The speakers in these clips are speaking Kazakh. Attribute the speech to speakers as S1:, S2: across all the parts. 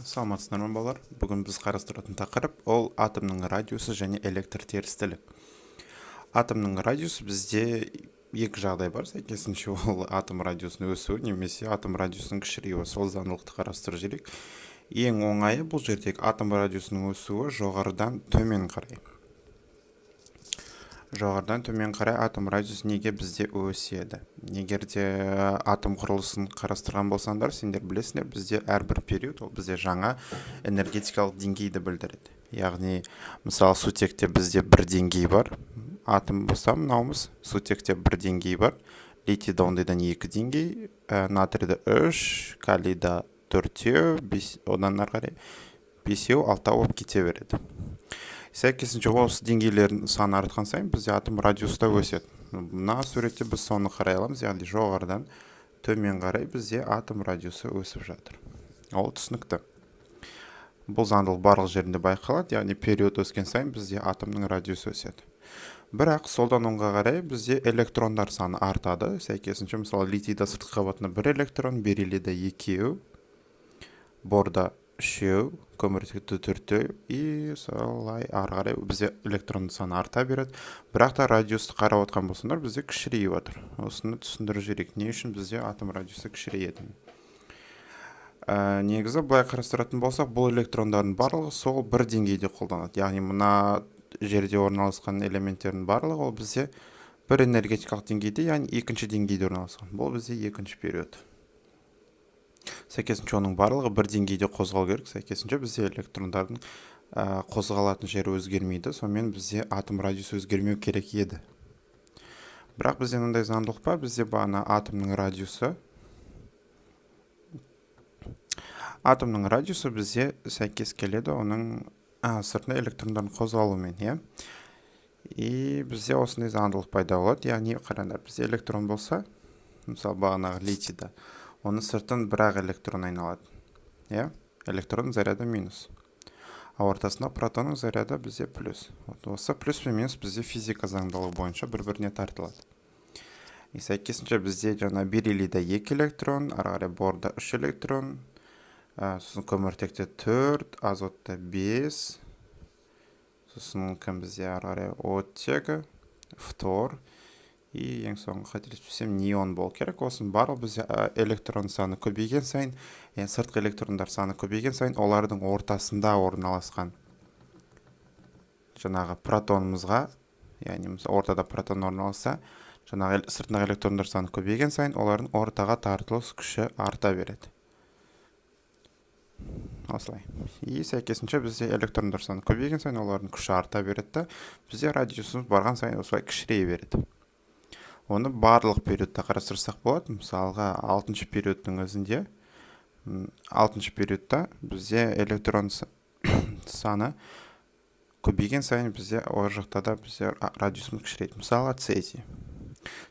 S1: Саламатсыздар ма, балалар? Бүгін біз қарастыратын тақырып ол атомның радиусы және электр терістілік. Атомның радиусы, бізде екі жағдай бар: сәйкесінше, ол атом радиусының өсуі немесе атом радиусының кішіреюі. Сол заңдылықты қарастырып жіберейік. Ең оңайы бұл жердегі атом радиусының өсуі жоғарыдан төмен қарай. Жоғарыдан төмен қарай атом радиусы неге бізде өседі? Егер де атом құрылысын қарастырған болсаңдар, сендер білесіңдер, бізде әрбір период ол бізде жаңа энергетикалық деңгейді білдіреді. Яғни, мысалы, сутекте бізде бір деңгей бар атом болса, мынауымыз сутекте бір деңгей бар, литийда ондайдан екі деңгей, натрийда үш, калийда төртеу, бес, одан ары қарай бесеу, алтау болып кете береді. Сәйкесінше, осы деңгейлердің саны артқан сайын бізде атом радиусы да өседі. Мына суретте біз соны қарай аламыз, яғни жоғарыдан төмен қарай бізде атом радиусы өсіп жатыр. Ол түсінікті. Бұл заңдылық барлық жерінде байқалады, яғни период өскен сайын бізде атомның радиусы өседі. Бірақ солдан оңға қарай бізде электрондар саны артады. Сәйкесінше, мысалы, литийда сыртқы қабатында бір электрон, бериллийда екеу, борда үшеу, көміртекте төртеу, и солай ары қарай бізде электронның саны арта береді. Бірақ та радиусты қарап отқан болсаңдар, бізде кішірейіп жатыр. Осыны түсіндіріп жіберейік, не үшін бізде атом радиусы кішірейеді? Негізі былай қарастыратын болсақ, бұл электрондардың барлығы сол бір деңгейде қолданады. Яғни мына жерде орналасқан элементтердің барлығы ол бізде бір энергетикалық деңгейде, яғни екінші деңгейде орналасқан. Бұл бізде екінші период. Сәйкесінше, оның барлығы бір деңгейде қозғалу керек. Сәйкесінше, бізде электрондардың қозғалатын жері өзгермейді. Сонымен, бізде атом радиусы өзгермеу керек еді. Бірақ бізде мынандай заңдылық бар: бізде бағана атомның радиусы бізде сәйкес келеді оның сыртында электрондардың қозғалуымен, иә. И бізде осындай заңдылық пайда болады. Яғни, қараңдар, бізде электрон болса, мысалы, бағанағы литийда оның сыртын бір-ақ электрон айналады, иә, электронның заряды минус, ал ортасында протонның заряды бізде плюс. Вот осы плюс пен минус бізде физика заңдылығы бойынша бір біріне тартылады. И сәйкесінше, бізде жаңа бериллийда екі электрон, ары қарай борда үш электрон, сосын көміртекте төрт, азотта бес, сосын кім бізде ары қарай? Оттегі, фтор и ең соңғы, қателеспесем, неон болу керек. Осының барлығы бізде электрон саны көбейген сайын, яғни сыртқы электрондар саны көбейген сайын, олардың ортасында орналасқан жаңағы протонымызға, яғни, мысалы, ортада протон орналасса, жаңағы сыртындағы электрондар саны көбейген сайын олардың ортаға тартылыс күші арта береді осылай. И сәйкесінше, бізде электрондар саны көбейген сайын олардың күші арта береді да, бізде радиусымыз барған сайын осылай кішірейе береді. Оны барлық периодта қарастырсақ болады. Мысалға, алтыншы периодтың өзінде, алтыншы периодта бізде электрон саны көбейген сайын бізде ол жақта да бізде радиусымыз кішірейді. Мысалға, цезий.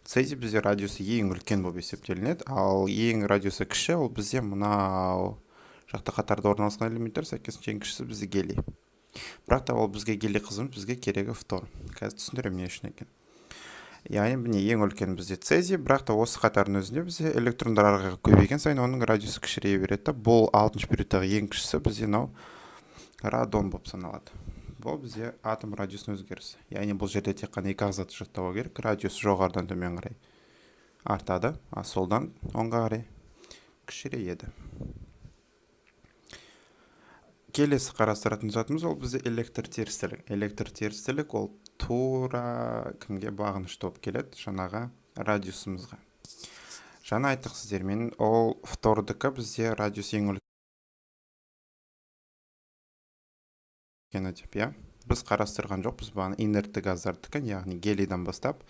S1: Цезий бізде радиусы ең үлкен болып есептелінеді, ал ең радиусы кіші ол бізде мынау жақта қатарда орналасқан элементтер. Сәйкесінше, ең кішісі бізде гелий. Бірақ та ол бізге гелий қызым, бізге керегі фтор. Қазір түсіндіремін не үшін екен. Яғни, міне, ең үлкен бізде цезий, бірақ та осы қатардың өзінде бізде электрондар ары қарай көбейген сайын оның радиусы кішірейе береді да. Бұл алтыншы периодтағы ең кішісі бізде мынау радон болып саналады. Бұл бізде атом радиусының өзгерісі. Яғни бұл жерде тек қана екі ақ затты жаттау керек: радиус жоғарыдан төмен қарай артады, а солдан оңға қарай кішірейеді. Келесі қарастыратын затымыз ол бізде электр терістілік. Электр терістілік ол тура кімге бағынышты болып келеді? Жаңағы радиусымызға. Жаңа айттық сіздермен, ол фтордікі бізде радиус ең үлкені деп, иә. Біз қарастырған жоқпыз бағана инертті газдардікін, яғни гелийдан бастап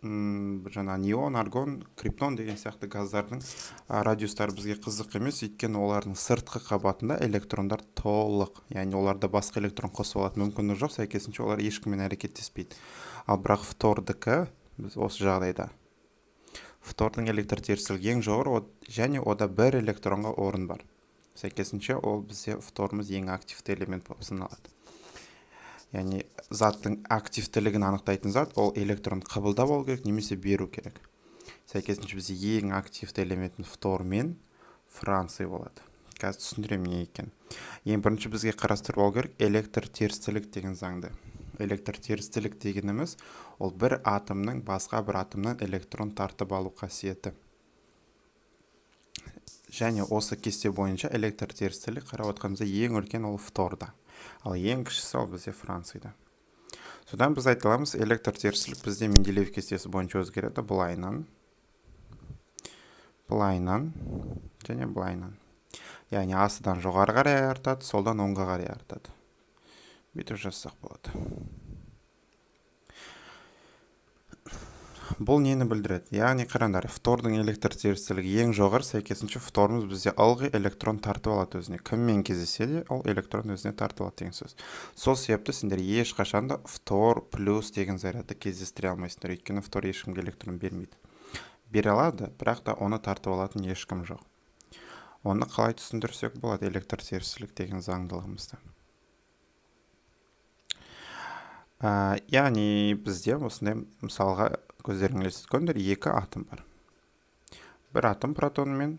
S1: жаңа неон, аргон, криптон деген сияқты газдардың радиустары бізге қызық емес, өйткені олардың сыртқы қабатында электрондар толық, яғни оларда басқа электрон қосып алатын мүмкіндік жоқ. Сәйкесінше, олар ешкіммен әрекеттеспейді. Ал бірақ фтордікі, біз осы жағдайда фтордың электр терістілігі ең жоғары және ода бір электронға орын бар. Сәйкесінше, ол бізде фторымыз ең активті элемент болып саналады. Яғни заттың активтілігін анықтайтын зат ол электрон қабылдап алу керек немесе беру керек. Сәйкесінше, бізде ең активті элементін фтор мен франций болады. Қазір түсіндіремін не екенін. Ең бірінші бізге қарастырып алу керек электр терістілік деген заңды. Электр терістілік дегеніміз — ол бір атомның басқа бір атомнан электрон тартып алу қасиеті. Және осы кесте бойынша электр терістілік, қарап отқанымызда, ең үлкен ол фторда, ал ең кішісі ол бізде францийда. Содан біз айта аламыз, электр терістілік бізде Менделеев кестесі бойынша өзгереді былайынан, былайынан және былайынан, яғни астыдан жоғары қарай артады, солдан оңға қарай артады. Бүйтіп жазсақ болады. Бұл нені білдіреді? Яғни қараңдар, фтордың электр терістілігі ең жоғары, сәйкесінше фторымыз бізде ылғи электрон тартып алады өзіне. Кіммен кездессе де, ол электрон өзіне тартып алады деген сөз. Сол себепті сендер ешқашан да фтор плюс деген зарядты кездестіре алмайсыңдар, өйткені фтор ешкімге электрон бермейді. Бере алады, бірақ та оны тартып алатын ешкім жоқ. Оны қалай түсіндірсек болады, электр терістілік деген заңдылығымызды? Яғни бізде осындай мысалға, көздерің елестеткендер, екі атом бар. Бір атом протонмен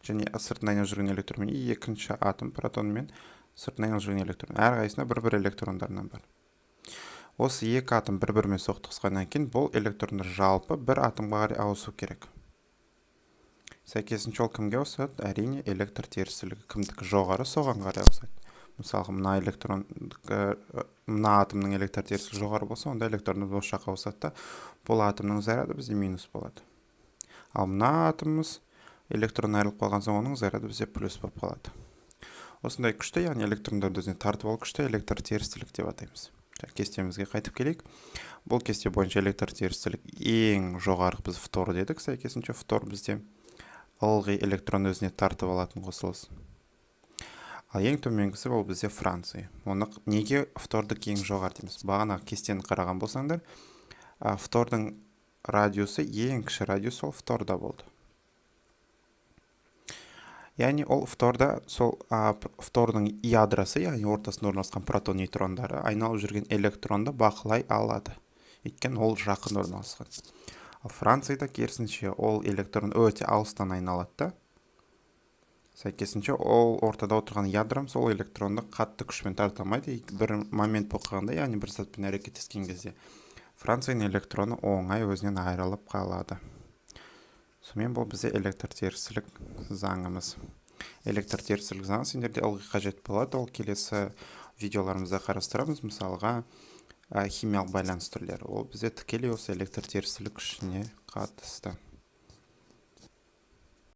S1: және сыртынан айналып жүрген электронмен, екінші атом протонмен, сыртынан айналып жүрген электрон. Әрқайсысында бір-бір электрондарынан бар. Осы екі атом бір-бірімен соқтығысқаннан кейін бұл электрондар жалпы бір атомға қарай ауысу керек. Сәйкесінше, ол кімге ауысады? Әрине, электр терістілігі кімдікі жоғары, соған қарай ауысады. Мысалға, мына электрон, мына атомның электр терістілігі жоғары болса, онда электрондар осы жаққа ауысады да, бұл атомның заряды бізде минус болады. Ал мына атомымыз электрон айырылып қалған соң, оның заряды бізде плюс болып қалады. Осындай күшті, яғни электрондарды өзіне тартып алу күшті электр терістілік деп атаймыз. Кестемізге қайтып келейік. Бұл кесте бойынша электр терістілік ең жоғары біз фтор дедік, сәйкесінше фтор бізде ылғи электрон өзіне тартып алатын қосылыс. Ал ең төменгісі ол бізде франций. Оны неге фтордікі ең жоғары дейміз? Бағанағы кестені қараған болсаңдар, фтордың радиусы, ең кіші радиус ол фторда болды. Яғни ол фторда сол фтордың ядросы, яғни ортасында орналасқан протон, нейтрондары айналып жүрген электронды бақылай алады. Өйткені ол жақын орналасқан. Ал францийда керісінше, ол электрон өте алыстан айналады да. Сәйкесінше, ол ортада отырған ядром сол электронды қатты күшпен тарта алмайды. Бір момент болып қалғанда, яғни бір затпен әрекеттескен кезде, францияның электроны оңай өзінен айырылып қалады. Сонымен, бұл бізде электр терістілік заңымыз. Электр терістілік заңы сендерде ылғи қажет болады. Ол келесі видеоларымызда қарастырамыз. Мысалға, химиялық байланыс түрлері. Ол бізде тікелей осы электр терістілік күшіне қатысты.